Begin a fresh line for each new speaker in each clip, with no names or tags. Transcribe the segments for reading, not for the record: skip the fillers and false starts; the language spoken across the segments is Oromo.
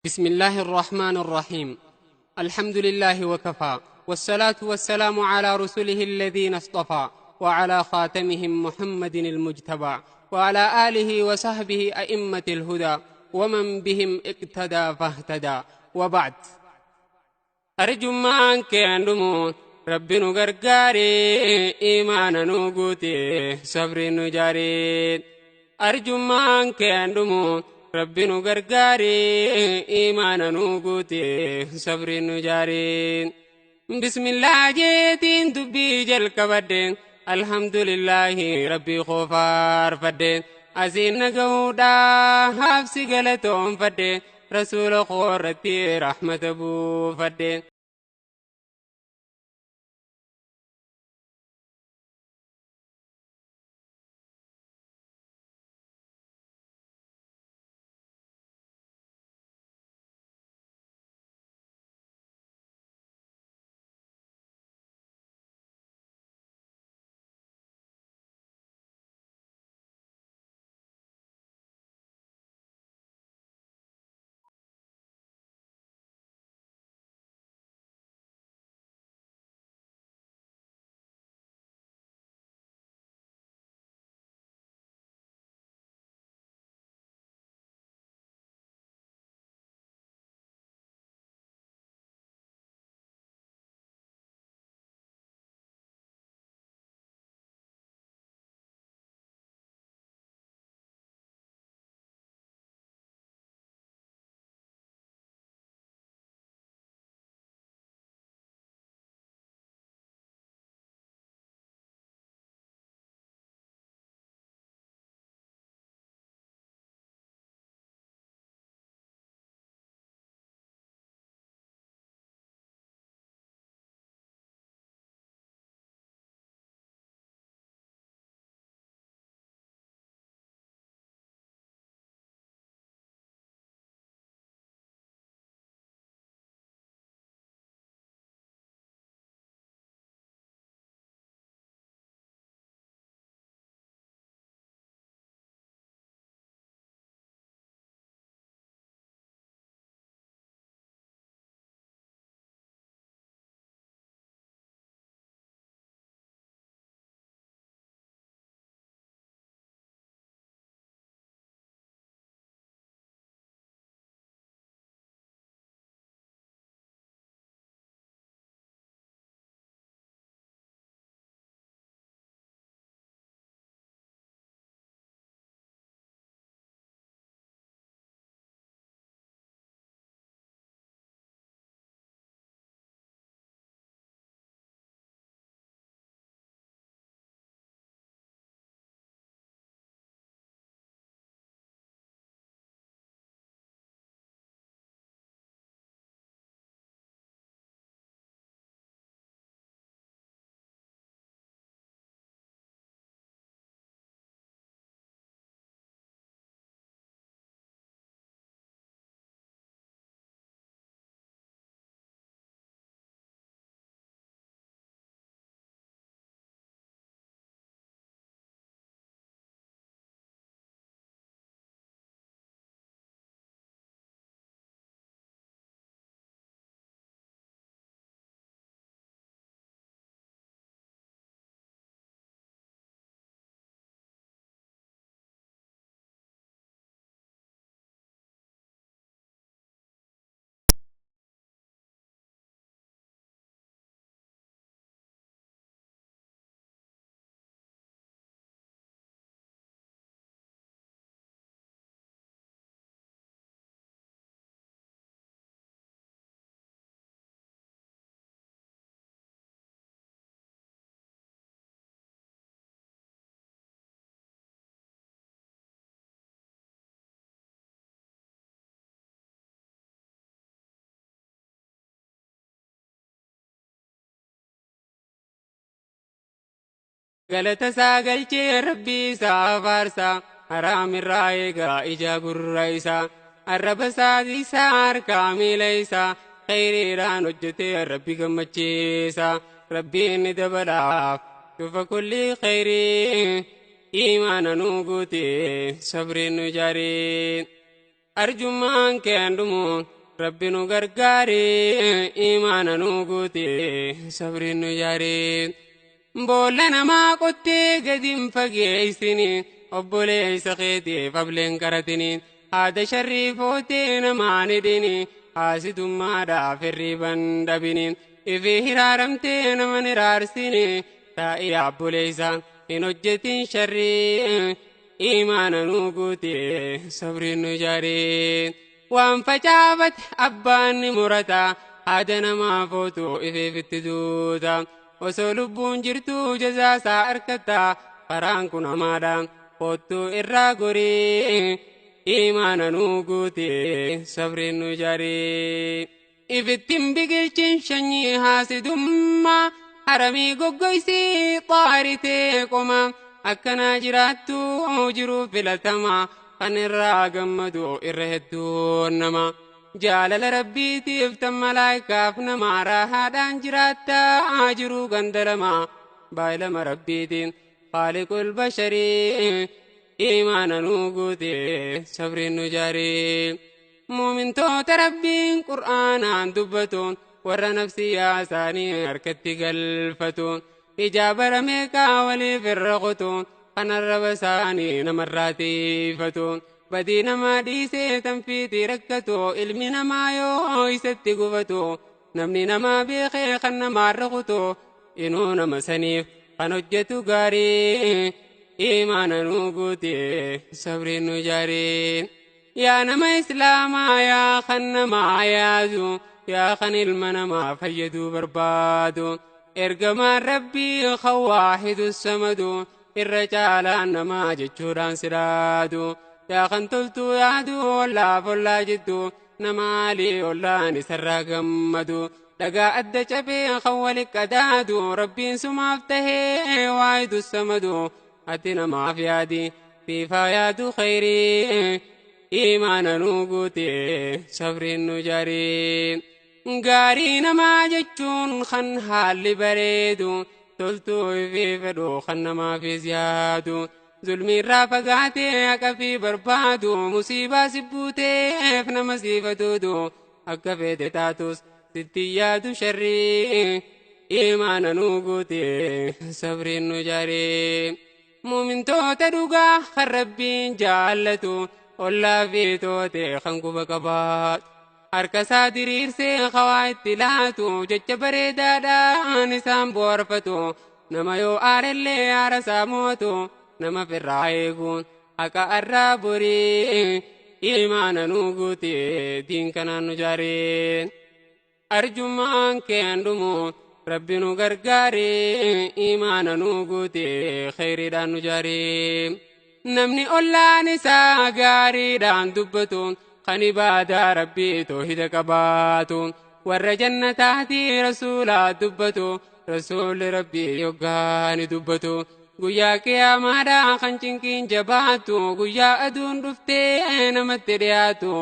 بسم الله الرحمن الرحيم. الحمد لله وكفى، والصلاة والسلام على رسله الذين اصطفى، وعلى خاتمهم محمد المجتبى، وعلى آله وصحبه أئمة الهدى، ومن بهم اقتدى فاهتدى. وبعد، أرجمان كندمون ربي نغرغاري، إيمانا نغوتي، صبر نجاري. أرجمان كندمون ربي نغرغاري، إيمانا نغوتي، صبر نجاري. بسم الله جيتين دبي جل كبدين، الحمد لله ربي خوفار فدين، أزين نقودا حفصي قلتهم فدين، رسول خورتي رحمة أبو فدين. galata isaa galchee rabbii isaa faarsaa, haraam irraa eegaa ija gurra isaa, arraba isaatii isaa harkaa miila isaa khayriidhaan hojjetee rabbi gammachiisa. Rabbiin ni dabalaaf cufa kulli khayrii, iimaana nuu guute, sabriin nu jaarii. Arjummaan keen dhumu Rabbi nu gargaare imaana nu guute sabriin nu jaare. Boolla namaa qottee gadi hin fageessini obboleessa keetiif ableen qaratini haada sharrii footee namaan hidhini haasidummaadhaaf hirriban dhabini ifi hiraaramtee naman hiraarsini taa'ii obboleessa hin hojjetin sharrii imaana nu guute sabriin nu jaare. Waan facaafate abbaan ni murata haada namaa footu ifeef itti duuta. Osoo lubbuun jirtuu jazaasaa argatta karaan kun hamaadha kottuu irraa gorii imaana nu guute sabriin nu jaare. Ifittiin biqilchin sanyii haasidummaa haramii goggoysii xaaritee qoma akkanaa jiraattu jiruu filatama kan irraa gammadu irra hedduun nama. Jaalala rabbiitiif tan malaayikaaf nama raahaadhaan jiraatta jiruu gandalama baay'ilama rabbiitiin khaaliqul basharii imaana nu guute sabriin nu jaare. Muumintoota rabbiin qur'aanaan dubbatu warra nafsiyyaa isaanii harkatti galfatu ijaa bara meeqaa waliif irra qotu kan arraba isaanii namarraa tiifatu. Badii namaa dhiisee tanfiitii rakkatu ilmi namaa yoo isatti gufatu namni namaa beekee kan namaarra kutu inuu nama saniif kan hojjetu gaarii imaana nu guute sabriin nu jaare. Yaa nama islaamaa yaa kan namaa yaadu yaa kan ilma namaa fayyaduu barbaadu ergamaan rabbii kan waahidu samadu irra caalaan namaa jechuudhaan sidaadu. Yaa kan toltuu yaadu ollaaf ollaa jiddu nama alii ollaan isarraa gammadu dhagaa adda cabee kan wali qadaadu rabbiin sumaaf tahee waahidu samadu ati namaaf yaadi fiifaa yaadu khayrii imaana nu guute sabriin nu jaare. Gaarii namaa jechuun kan haalli bareedu toltuu ifii fedhu kan namaafis yaadu. Zulmiirraa fagaatee haqa fi barbaadu musiibaa si buuteef nama siifatuutu akka feete taatus sitti yaadu sharrii imaana nu guute sabriin nu jaare. Muumintoota dhugaa kan rabbiin jaallatu ollaa fi toote kan quba qabaatu. Harka isaa diriirsee hawaa itti laatu jecha bareedaadhaan isaan boorfatu nama yoo aarellee aara isaa mootu nama firraa eeguun haqa arraa borii imaana nu guute diin kanaan nu jaare. Arjummaan keen dhumu Rabbi nu gargaare imaana nu guute khayriidhaan nu jaare. Namni ollaan isaa gaariidhaan dubbatu kan ibaadaa rabbii toohida qabaatu warra jannataati rasuulaa dubbatu rasuulli rabbii yoggaani dubbatu guyyaa qiyaamaadhaa kan cinqiin jabaatu guyyaa aduun dhuftee namatti dhiyaatu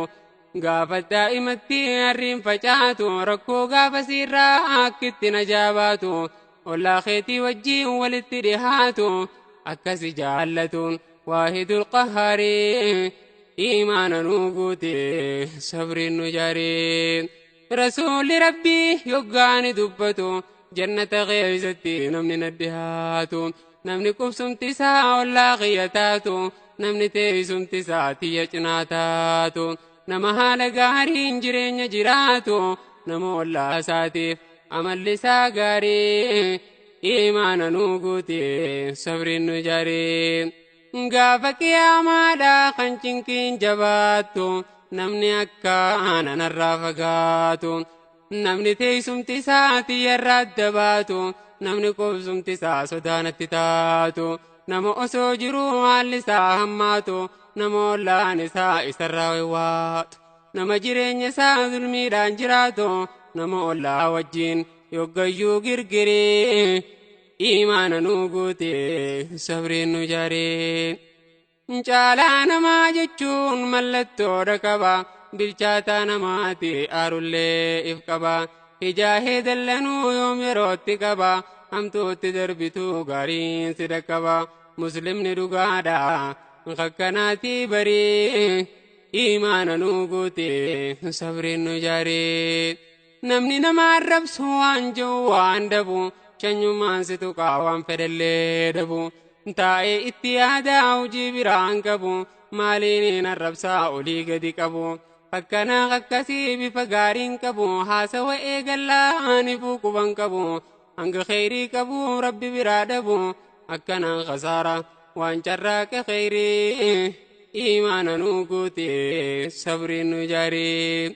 gaafa daa'imatti harriin facaatu rakkoo gaafa siirraa akkitti najaa baatu ollaa keetii wajjiin walitti dhihaatu akkasi jaallatu waahidul qahaarii imaana nu guute sabriin nu jaare. Rasuulli rabbii yoggaani dubbatu jannata keessatti namni na dhihaatu namni qubsumti isaa ollaa kiyya taatu namni teessumti isaa tiyya cinaa taatu nama haala gaariin jireenya jiraatu nama ollaa isaatiif amalli isaa gaarii imaana nu guute sabriin nu jaare. Gaafa qiyaamaadhaa kan cinqiin jabaattu namni akka anarraa fagaatu namni teessumti isaa tiyyarraa adda baatu namni qubsumti isaa sodaanatti taatu nama osoo jiruu haalli isaa hammaatu nama ollaan isaa isarraa waywaatu nama jireenya isaa zulmiidhaan jiraatu nama ollaa wajjiin yoggayyuu girgiree imaana nu guute sabriin nu jaare. Caalaa namaa jechuun mallattoodha qaba bilchaataa namaati aarullee if qaba hijaahee dallanuu yoom yerootti qaba hamtuutti darbituu gaariin si dhaqqaba muslimni dhugaadha kakkanaatii barii. Iimaana nuu guute sabriin nu jaare. Namni nama arrabsu waan jiru waan dabu shanyummaan si tuqaa waan fedhallee dhabu. Taa'ee itti yaadaa hojii biraan qabu maaliin arrabsaa olii gadi qabu. Akkanaa akkasii bifa gaariin qabu haasawa eegallaa ifuu quban qabu. Hanga kheyrii qabu rabbi biraa dhabu akkanaan khasaara waan carraaqa kheyrii. Iimaana nuu guute sabriin nu jaare.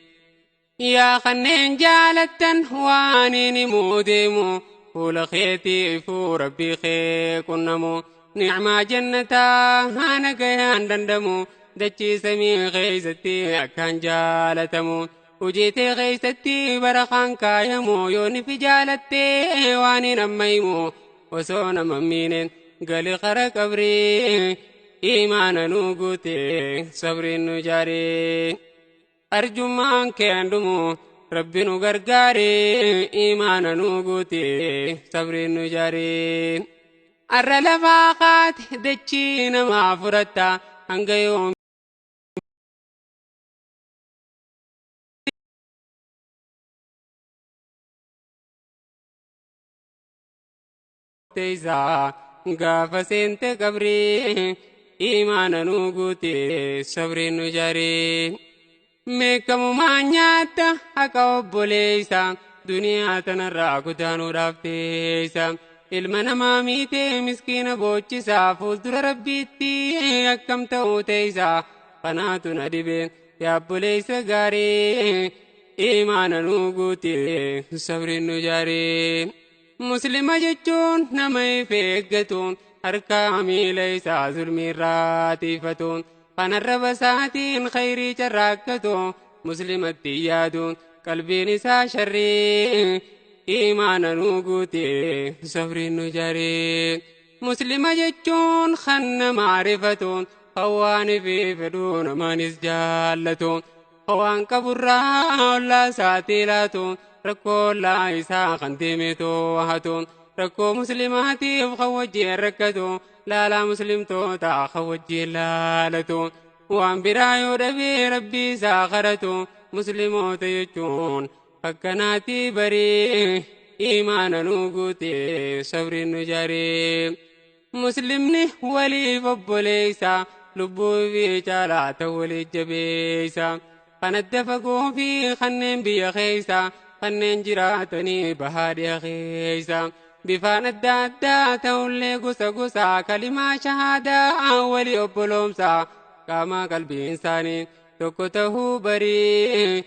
Yaa kanneen jaalattan waan inni himuu deemu fuula keetiifuu rabbii kee qunnamu. Nicmaa jannataa haana gayaan dandamu dachii samii keeysatti akkaan jaalatamu. Hojiitee keeysatti barakaan kaayamu yoo nifi jaalattee waan hin amma himu osoo nama miine gali qara qabrii. Iimaana nuu guute sabriin nu jaare. Arjummaan keen dhumu rabbi nu gargaare iimaana nuu guute sabriin nu jaare. Arra lafaa kaate dachii namaa furatta hanga yoom teeysaa gaafa seente qabrii. Iimaana nuu guute sabriin nu jaare. Meekamumaan nyaatta haqa obboleeysa duniyaa tanarraa kutaanuudhaaf teeysa. Ilma namaa miitee miskiina boochisaa fuuldura rabbiitti akkam ta'uu teeysa. Kanaatu na dhibe yaa obboleeysa gaarii. Iimaana nuu guute sabriin nu jaare. Muslima jechuun nama if eeggatu harka miila isaa zulmiirraa tiifatu. Kan arraba isaatiin khayrii carraaqqatu muslimatti yaadu qalbiin isaa sharrii. Iimaana nuu guute sabriin nu jaare. Muslima jechuun kan nama arifatu kan waan ifii fedhu namaanis jaallatu. Kan waan qaburraa ollaa isaatii laatu rakkoo ollaa isaa kan deemee to'atu. Rakkoo muslimaatiif kan wajjin rakkatu laalaa muslimtoota kan wajjin laalatu. Waan biraa yoo dhabee rabbii isaa kadhatu muslimoota jechuun akkanaatii barii. Iimaana nuu guute sabriin nu jaare. Muslimni waliif obboleeysa lubbuu fi caalaa ta'u waliif jabeeysa. Kan adda fagoo fi kanneen biyya keeysa kanneen jiraatanii bahaa dhiya keeysa. Bifaan adda addaa ta'ullee gosa gosa kalimaa shahaadaa walii obboloomsa qaama qalbiin isaanii tokko ta'uu barii.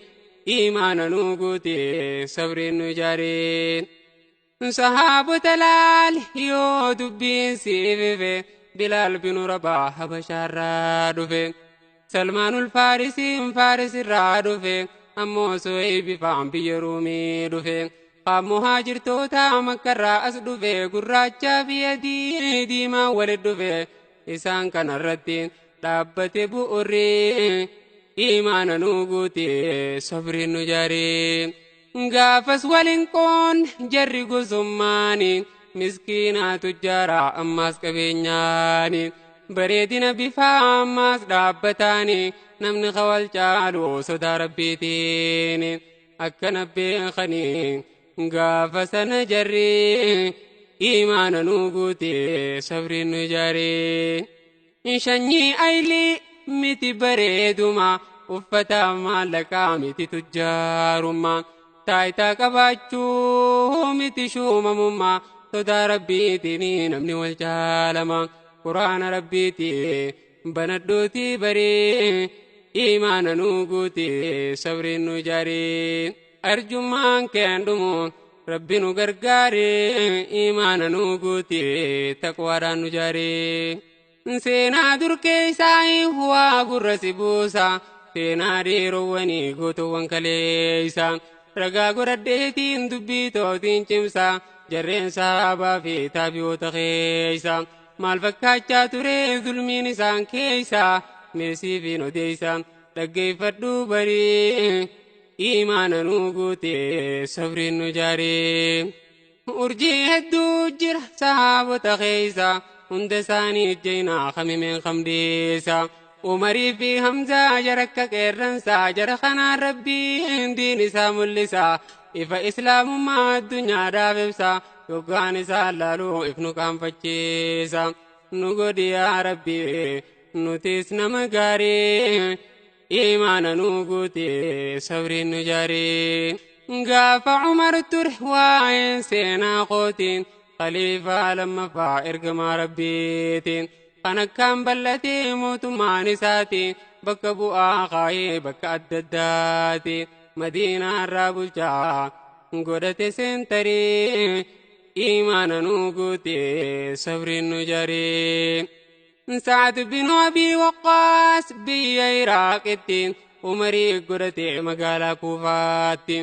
Iimaana nuu guute sabriin nu jaare. Sahaabota laali yoo dubbiin siif ife Bilaal binu Rabaa Habashaarraa dhufe. Salmaanul Faarisiin Faarisirraa dhufe ammoo Suhayb bifaan biyya Ruumii dhufe. Qaam muhaajirtoota Makkarraa as dhufe gurraachaa fi adii diimaan walit dhufe. Isaan kanarratti dhaabbate bu'urri. Iimaana nuu guute sabriin nu jaare. Gaafas waliin qoonne jarri gosummaani miskiinaa tujjaaraa ammaas qabeenyaani. Bareedina bifaa ammaas dhaabbataani namni kawal caalu sodaa rabbiitiin. Akkana beekanii gaafa sana jarri iimaana nuu guute sabriin nu jaare. Shanyii aylii miti bareeduma uffata maallaqaa miti tujjaarummaa. Taayitaa qabaachuu miti shuumamummaa sodaa rabbiitiin namni wal caalama. Quraana rabbiitii banadhuutii barii iimaana nuu guute sabriin nu jaare. Arjummaan keen dhumu rabbi nu gargaare iimaana nuu guute taqwaadhaan nu jaare. Seenaa dur keessaa waa gurra si buusa seenaa dhiirowwanii gootoowwan kaleeysa. Ragaa godhadheetiin dubbii tootiin cimsa jarreen sahaabaa fi taabiyoota keeysa. Maal fakkaachaa ture zulmiin isaan keeysa meesii fi odeeysa dhaggeeffadhu barii. Iimaana nuu guute sabriin nu jaare. Urjii hedduu jira sahaabota keeysa hunda isaanii ijjeenaa kamimeen kamdeessa. Umarii fi Hamzaa jara akka qeerransaa jara kanaan Rabbiin diin isaa mul'isa. Ifa Islaamummaa addunyaadhaaf ibsa. Yoggaan isaa laaluu if nu qaanfachiisa. Nu godhi yaa Rabbi nutis nama gaarii. Imaana nu guute sabriin nu jaarii. Gaafa Umar ture waa'een seenaa kootiin khaliifaa lammaffaa ergamaa Rabbiitiin. Kan akkaan bal'atee mootummaan isaatiin bakka bu'aa kaayee bakka adda addaati. Madiinaa irraa bulchaa godhate seentarii. Imaana nu guute sabriin nu jaarii. Sa'ad bin Abii Waqqaas biyya Iraaqitti Umarii godhate magaalaa Kuufaatti.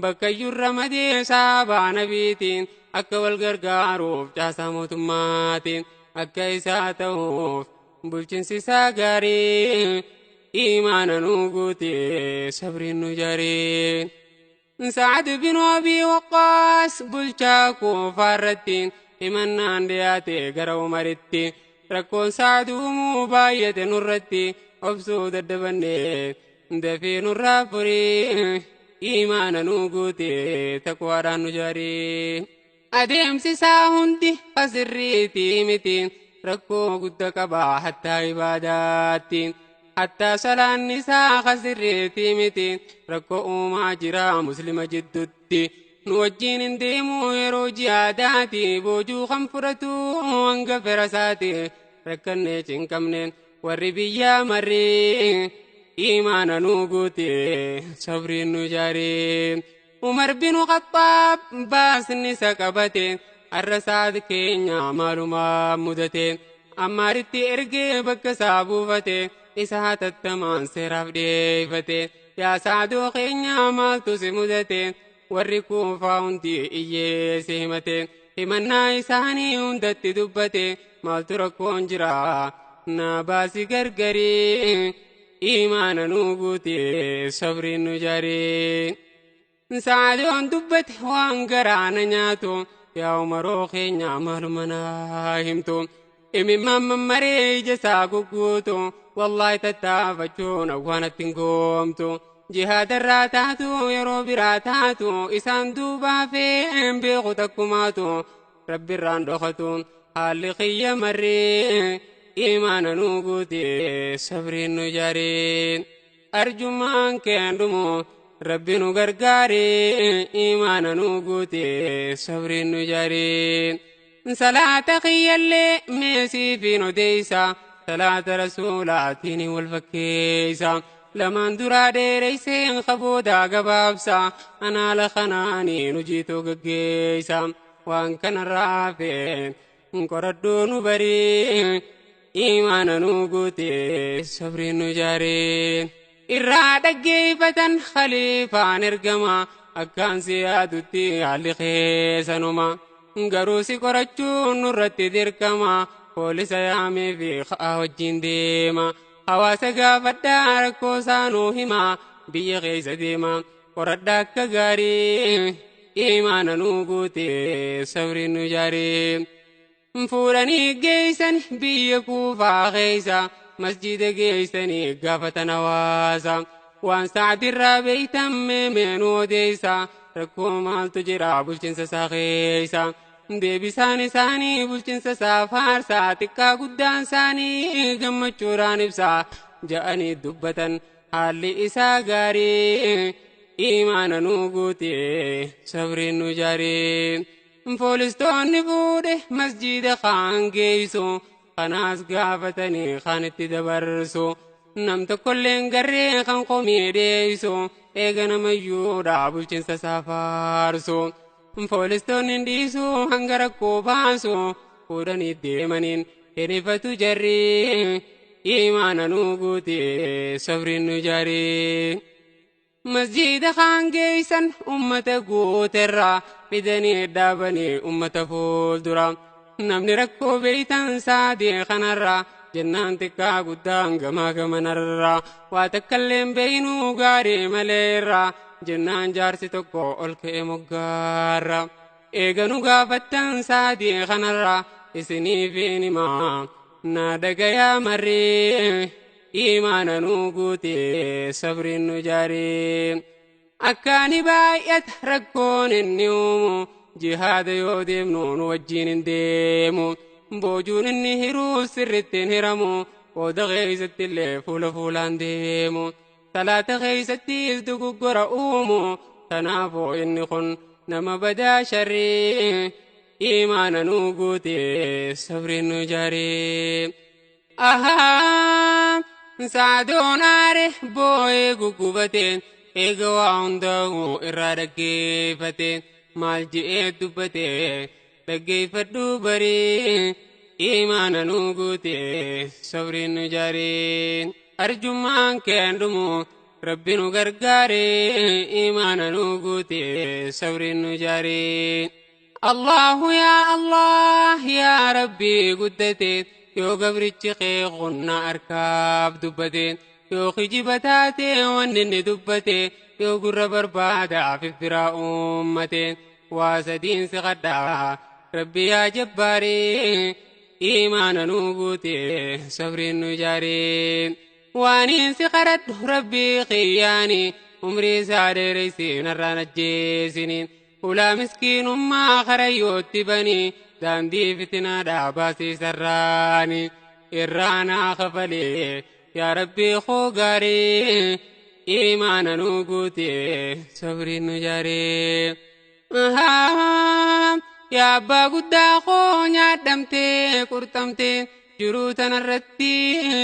Bakka iyyuu ramadee saabaa nabiitiin akka wal gargaaruuf caasaa mootummaatiin akka isaa ta'uuf bulchiinsi isaa gaarii. Imaana nu guute sabriin nu jaarii. Sa'ad bin Abii Waqqaas bulchaa Kuufaa irratti himannaan dhiyaate gara Umaritti. Rakkoon Sa'ad uumuu baay'ate nurratti obsuu daddabanne dafii nurraa furii. Imaana nu guute taqwaadhaan nu jaarii. Adeemsi isaa hundi asirriitii miti rakkoo guddaa qaba hattaa ibaadaatti. Hattaa salaanni isaa kasirriitii miti rakkoo uumaa jira muslima jidduutti. Nu wajjin hin deemu yeroo jihaadaati boojuu kan fudhatu hanga fira isaati. Rakkannee cinqamne warri biyyaa marri imaana nu guute sabriin nu jaarii. Umar bin Khattaab baasni isa qabate har'a Sa'ad keenya maalumaa mudate. Ammaaritti ergee bakka isaa buufate isa hatattamaan seeraaf dhiyeeffate. Yaa Sa'adoo keenya maaltu si mudate? Warri Kuufaa hundi iyyee si himate. Himannaa isaanii hundatti dubbate. Maaltu rakkoon jira? Na baasi gargarii. Imaana nu guute sabriin nu jaarii. Sa'adoon dubbate waan garaa na nyaatu. Yaa Umaroo keenya maaluma naa himtu. Imimmaan mammaree ija isaa gugguutu. Wallaahi tattaafachuun awwaanatti hin goomtu. Jihaadarraa taatu yeroo biraa taatu isaan duubaa feen beeku takkumaatu. Rabbirraan dhokatu haalli kiyya marree. Imaana nu guute sabriin nu jaarii. Arjummaan keen dhumu Rabbi nu gargaaree. Imaana nu guute sabriin nu jaarii. Salaata kiyyallee meesii fi odeessa. Salaata rasuulaatiin wal fakkeessa. Lamaan duraa dheereyseen qaboodaa gabaabsa. Anaala kanaaniin hojiitu gaggeessa. Waan kanarraa hafeen qoradhuu nu barii. Imaana nu guute sabriin nu jaarii. Irraa dhaggeeffatan khaliifaan ergama. Akkaan si yaadutti haalli keessanuma. Garuu si qorachuun nurratti dirqama. Poolisa yaamee fi ka'aa wajjin deema. Hawaasa gaafadhaa rakkoo isaanuu hima. Biyya keessa deema. Qoradhaa akka gaarii. Imaana nu guute sabriin nu jaarii. Fuudhanii geessan biyya Kuufaa keessa. Masjida geessanii gaafatan hawaasa. Waan Sa'adirraa beeytan meemeen odeessa. Rakkoo maaltu jira bulchiinsa isaa keessa. Deebisaan isaanii bulchiinsa isaa faarsaa. Xiqqaa guddaan isaanii gammachuudhaan ibsa. Ja'anii dubbatan haalli isaa gaarii. Imaana nu guute sabriin nu jaarii. Poolistoonni fuudhe masjida kaan geessu. Kanaas gaafatanii kan itti dabarsu. Nam tokkolleen garree kan komii dhiyeessu. Eega namayyuudha bulchiinsa isaa faarsu. Poolistoonni hin dhiisu hanga rakkoo baasu. Fuudhanii deemaniin hirifatu jarri. Imaana nu guute sabriin nu jaarii. Masjida kaan geessan ummata guuterraa fidanii dhaabanii ummata fuuldura. Namni rakkoo beeytan saadii kanarraa jennaan xiqqaa guddaan gamaa gamanarraa. Waa takkalleen beeynuu gaarii maleerraa jennaan jaarsi tokko ol ka'e moggaarra. Eega nu gaafattan saadii kanarraa isiniif himaa. Na dhagayaa marree. Iimaana nuu guute sabriin nu jaare. Akkaani baay'ata rakkoon inni uumu jihaada yoo deemnu nu wajjiin hin deemu. Boojuun inni hiruu sirriitti hin hiramu qooda keessatti illee fuula fuulaan deemu. Salaata keessattis dogoggora uumu kanaafuu inni kun nama badaa sharrii. Iimaana nuu guute sabriin nu jaare. Ahaa saadoon aare boo'ee guggubate eega waa hundaa'u irraa dhaggeeffate maal je'ee dubbate dhaggeeffadhu barii. Iimaana nuu guute sabriin nu jaare. Arjummaan keen dhumu rabbi nu gargaare iimaana nuu guute sabriin nu jaare. Allahu yaa Allah yaa Rabbii guddate yoo gabrichi kee qonna harkaaf dubbate yoo kijiba taate wanni inni dubbate yoo gurra barbaadaaf firaa uummate waa sadiin si qadhaa Rabbi yaa jabbaaree iimaana nuu guute sabriin nu jaaree waaniin si kadhadhu Rabbii kiyyaani umrii isaa dheereysi narraan ajjeesini ulaa miskiinummaa karayyootti bani daandii fitinaadhaa baasiisarraani irraa naa kafalee yaa Rabbii koo gaarii iimaana nuu guute sabriin nu jaaree. Yaa abbaa guddaa koo nyaadhamtee qurxamtee jiruu tanarratti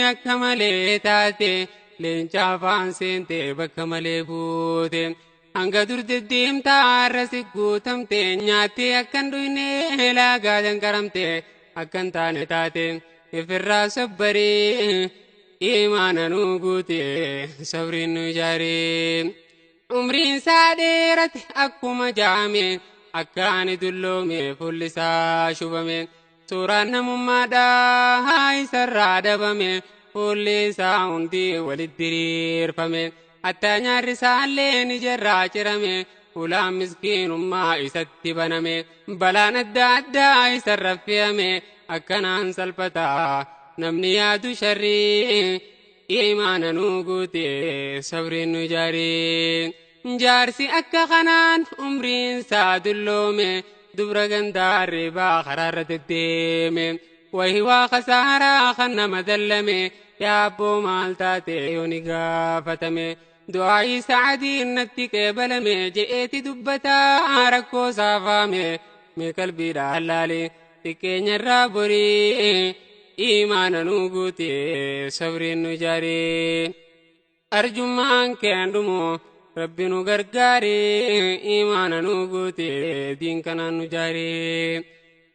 akka malee taate leenca afaan seente bakka malee buute. Hanga dur deddeemtaa har'a si guutamte nyaattee akkan dhuyne laagaa danqaramte akkan taane taate ifirraa sabbaree iimaana nuu guute sabriin nu ijaaree. Umriin isaa dheerate akkuma jaame akka ani dulloome fuulli isaa shubame suuraan namummaadhaa isarraa dhabame fuulli isaa hundi walitti diriirfame. Hattaa nyaarri isaallee ni jarraa cirame ulaan miskiinummaa isatti baname balaan adda addaa isarra fe'ame akkanaan salphataa namni yaadu sharrii iimaana nuu guute sabriin nu jaaree. Jaarsi akka kanaan umriin isaa dulloome dubra gandaarri baa karaarra deddeeme wahi waa kasaaraa kan nama dallame yaabboo maal taate yoo ni gaafatame du'aa'ii sa'adiin natti qeebalame je'eeti dubbataa rakkoo saafaame mee qalbiidhaan laale xiqqeenyarraa borii iimaana nuu guute sabriin nu jaaree. Arjummaan keen dhumu rabbi nu gargaare iimaana nuu guute diin kanaan nu jaaree.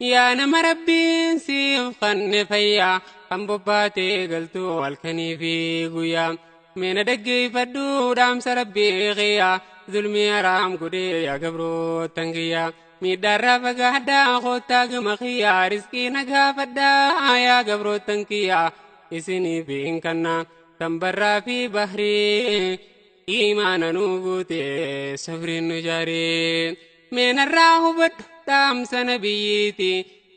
Yaa nama rabbiin siif kanne fayyaa kan bobbaatee galtuu halkanii fi guyyaa. Meena dhaggeeffadhu dhaamsa rabbii kiyyaa zulmii haraam godhee yaa gabroottan kiyyaa. Miidhaarraa fagaadhaa koottaa gama kiyyaa riskii na gaafadhaa yaa gabroottan kiyyaa. Isiniif hin kanna tan barraa fi bahrii iimaana nuu guute sabriin nu jaaree. Meenarraa hubadhu dhaamsa nabiyyiiti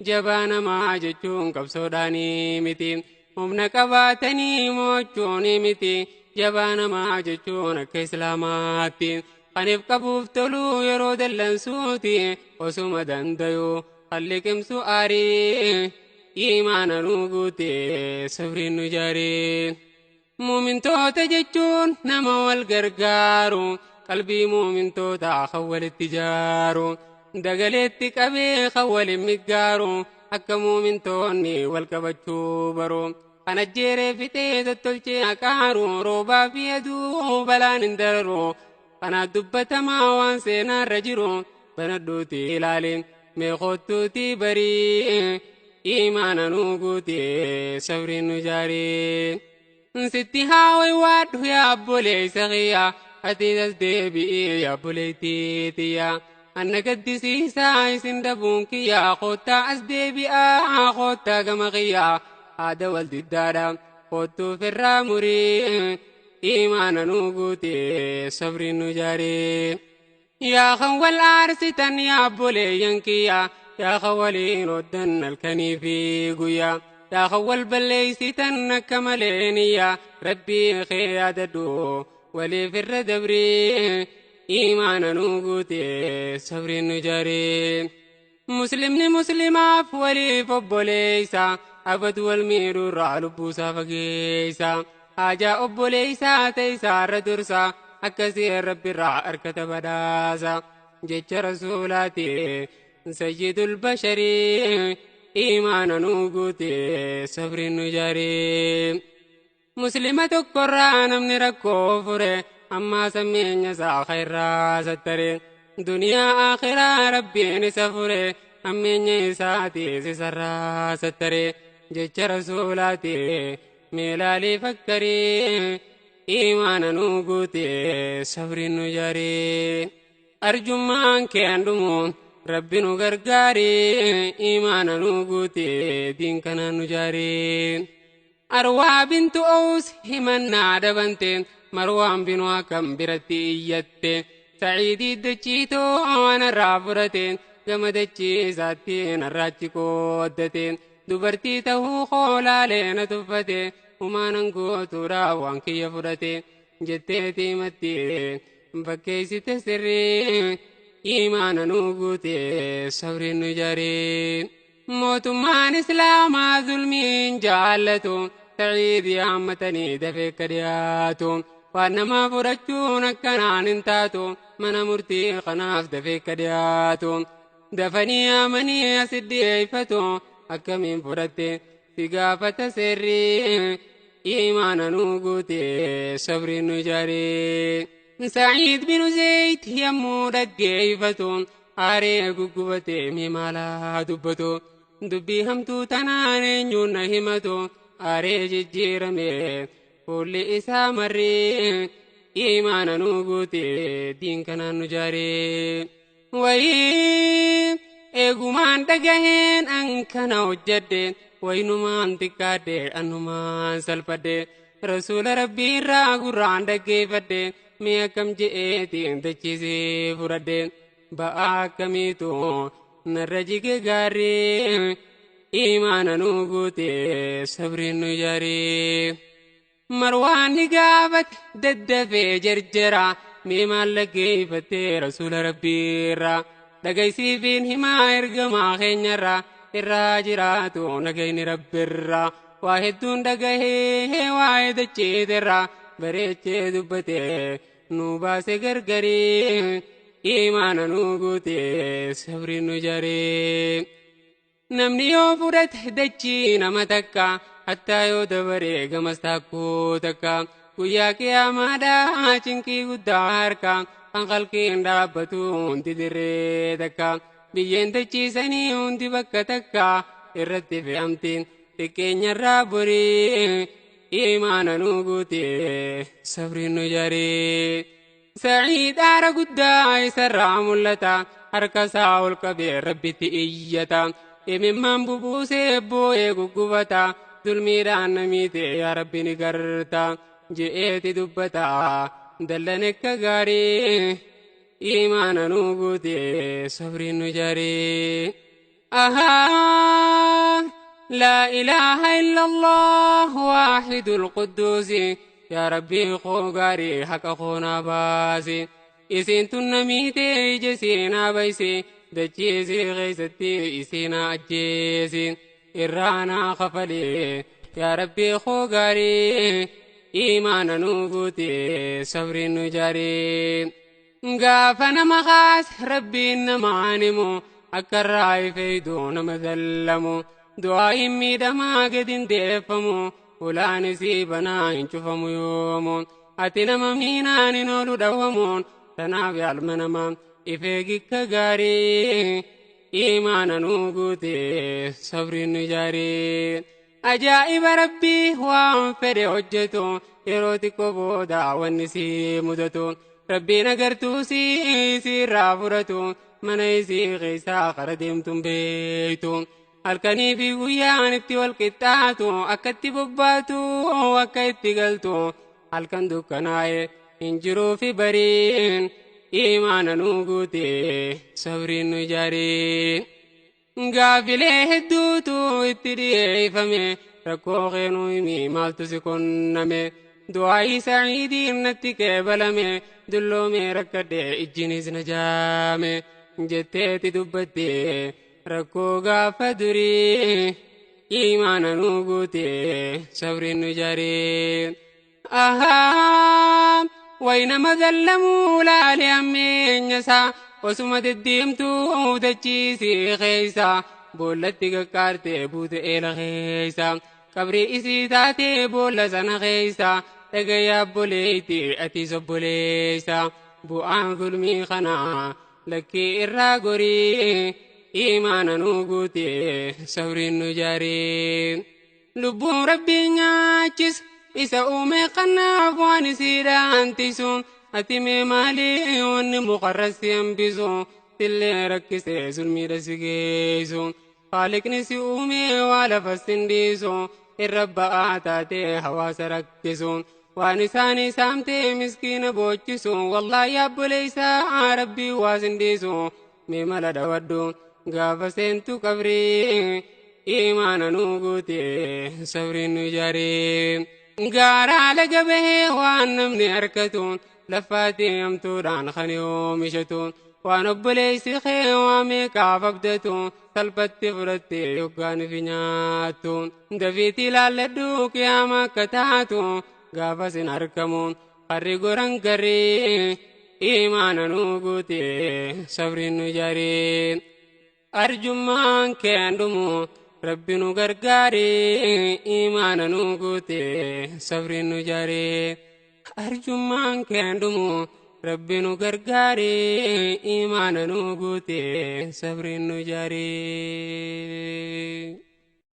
jabaa namaa jechuun qabsoodhaanii miti. Humna qabaatanii mo'achuun miti jabaa namaa jechuun akka islaamaatti. Kaniif qabuuf toluu yeroo dallansuuti osuma dandayuu kan liqimsu aarii iimaana nuu guute sabriin nu jaaree. Muumintoota jechuun nama wal gargaaru qalbii muumintootaa kan walitti ijaaru dagaleetti qabee kan waliin miggaaru akka muumintoonni wal qabachuu baru. Kan ajjeeree fixee tottolchee haqaaru roobaa fi aduu balaan hin dararu. Kanaaf dubbatamaa waan seenaarra jiru banadhuuti ilaali mee kottuuti barii iimaana nuu guute sabriin nu jaaree. Sitti haa waywaadhu yaa obboleessa kiyya ati as deebi'i yaa obboleettii tiyya. Anna gaddisiisaa isin dhabuun kiyya kottaa as deebi'aa kottaa gama kiyya haada wal diddaadha kottuu firraa murii iimaana nuu guute sabriin nu jaaree. Yaa kan wal aarsitan yaa obboleeyyan kiyya yaa kan waliin hoddan halkanii fi guyyaa. Yaa balleeysitan akka malee niyya rabbii kee yaadadhu waliif irra dabrii iimaana nuu guute sabriin nu jaaree. Muslimni muslimaaf waliif obboleeysa abadu wal miidhuurraa lubbuusaa fageeysa. Haajaa obboleeysaa ta'e dursa akkasii rabbirraa harkata badhaasa. Jecha rasuulaati sayyidul basharii iimaana nuu guute sabriin nu jaaree. Muslima tokkorraa namni rakkoo fure ammaa sammeenya isaa khayrraa sattare. Duniyaa akhiraa rabbiin isa fure hammeenya isaatiis isarraa sattare. Jecha rasuulaati meelaalii fakkarii iimaana nuu guute sabriin nu jaaree. Arjummaan keen dhumu rabbi nu gargaaree iimaana nuu guute diin kanaan nu jaaree. Arwaa bintu Ows himannaa dabante Marwaan binu akkam biratti iyyatte Saciidii dachiitoo anarraa furate gama dachii isaatti narraachi qooddate dubartii ta'uu koolaalee na tuffate humaanan gootuudhaaf waan kiyya fudhate jetteeti himatti fakkeessite sirrii iimaana nuu guute sabriin nu jaaree. Mootummaan islaamaa zulmiin jaallatu Saciidii hammatanii dafee akka dhiyaatu waan namaa fudhachuun akkanaan hin taatu mana murtii kanaaf dafee akka dhiyaatu dafanii amanii asit dhiyeeffatu akkamiin fudhatte si gaafata seerrii iimaana nuu guute sabriin nu jaaree. Saciid binu Zeeyit yommuu dhaggeeffatu aaree guggubate mee maalaa dubbatu dubbii hamtuu tanaan eenyuun na himatu aaree jijjiirame fuulli isaa marree iimaana nuu guute diin kanaan nu jaaree. Wayii eegumaan dhagaheen an kana hojjedhe wayinumaan xiqqaadhe annumaan salphadhe rasuula rabbii irraa gurraan dhaggeeffadhe mee akkam je'eetiin dachiisee fudhadhe ba'aa akkamiitu narra jige gaarree iimaana nuu guute sabriin nu jaaree. Marwaan ni gaafate daddafee jarjara mee maal dhaggeeffattee rasuula rabbiirraa dhagaysiifiin himaa ergamaa keenyarraa irraa jiraatu nagayni rabbirraa waa hedduun dhagahee waa'ee dacheetirraa bareechee dubbate nuu baase gargarii iimaana nuu guute sabriin nu jaaree. Namni yoo fudhate dachii nama takka hattaa yoo dabaree gamas taakkuu takka guyyaa qiyaamaadhaa cinqii guddaa harka kan qalqiin dhaabbatu hundi dirree takka biyyeen dachiisanii hundi bakka takka irratti fe'amti xiqqeenyarraa borii iimaana nuu guute sabriin nu jaaree. Saciid aara guddaa isarraa mul'ata harka isaa ol qabee rabbitti iyyata. Imimmaan bubuusee boo'ee guggubata zulmiidhaan namiite yaa rabbi ni garta je'eeti dubbata dallan akka gaarii iimaana nuu guute sabriin nu jaaree. Ahaa laa ilaaha illallah waaxidul qudduusi yaa rabbii koo gaarii haqa koo naa baasi isiin tun namiite ija siinaa baysi dachii isii keessatti isiinaa ajjeesi irraa naa kafalee yaa rabbii koo gaarii iimaana nuu guute sabriin nu jaaree. Gaafa nama kaas rabbiin namaan himu akka irraa ifeeydu nama zallamu du'aa hin miidhamaa gadi hin deeffamu ulaan isii banaa hin cufamu yoomu ati nama miinaan hin oolu dhawwamuun tanaaf yaalma nama ifee gikka gaarii iimaana nuu guute sabriin nu jaaree. Ajaa'iba rabbii waan fedhe hojjetu yeroo xiqqoo booda wanni si mudatu rabbiin agartuu si irraa fudhatu mana isii keessaa kara deemtuun beektu halkanii fi guyyaan itti wal qixxaatu akka itti bobbaatu akka itti galtu halkan dukkanaa'e hin jiruu fi bariin iimaana nuu guute sabriin nu ijaaree. Gaafilee hedduutu itti dhiyeeffame rakkoo keenuu himi maaltu si qunname du'aayii sa'iidiin natti qeebalame dulloomee rakkadhe ijjinis na jaame jetteeti dubbatte rakkoo gaafa durii imaana nuu guute sabriin nu jaaree. Ahaa waynama zallamuu laale ammeenya isaa osuma deddeemtuu dachiisii keessa boollatti qaqqaarte buute eela keessa qabrii isii taate boolla sana keessa dhagaya obboleetti atiis obboleessa bu'aan zulmii kanaa lakkii irraa gorii imaana nuu guute sabriin nu jaaree lubbuun rabbii nyaachis isa uume kanaaf waan isiidhaan tisu ati mee maalii wanni mukarratti hambisu sillee rakkisee zulmiidha si geessu haaliqni si uume waa lafas hin dhiisu irra ba'aa taatee hawaasa rakkisu waan isaanii saamtee miskiina boochisu wallaahi obboleessaa rabbii waas hin dhiisu mee mala dhawadhu gaafa seentu qabrii imaana nuu guute sabriin nu jaaree gaaraa laga bahee waan namni harkatu lafaatti hamtuudhaan kan oomishatu waan obboleessi kee waa meeqaaf abdatu salphatti fudhattee yoggaan fi nyaattu dafiitti ilaalladhu qiyaama akka taatu gaafas hin argamu harri goran garee imaana nuu guute sabriin nu jaaree arjummaan keen dhumu rabbi nu gargaaree imaana nuu guute sabriin nu jaaree arjummaan keen dhumu rabbi nu gargaaree imaana nuu guute sabriin nu jaaree.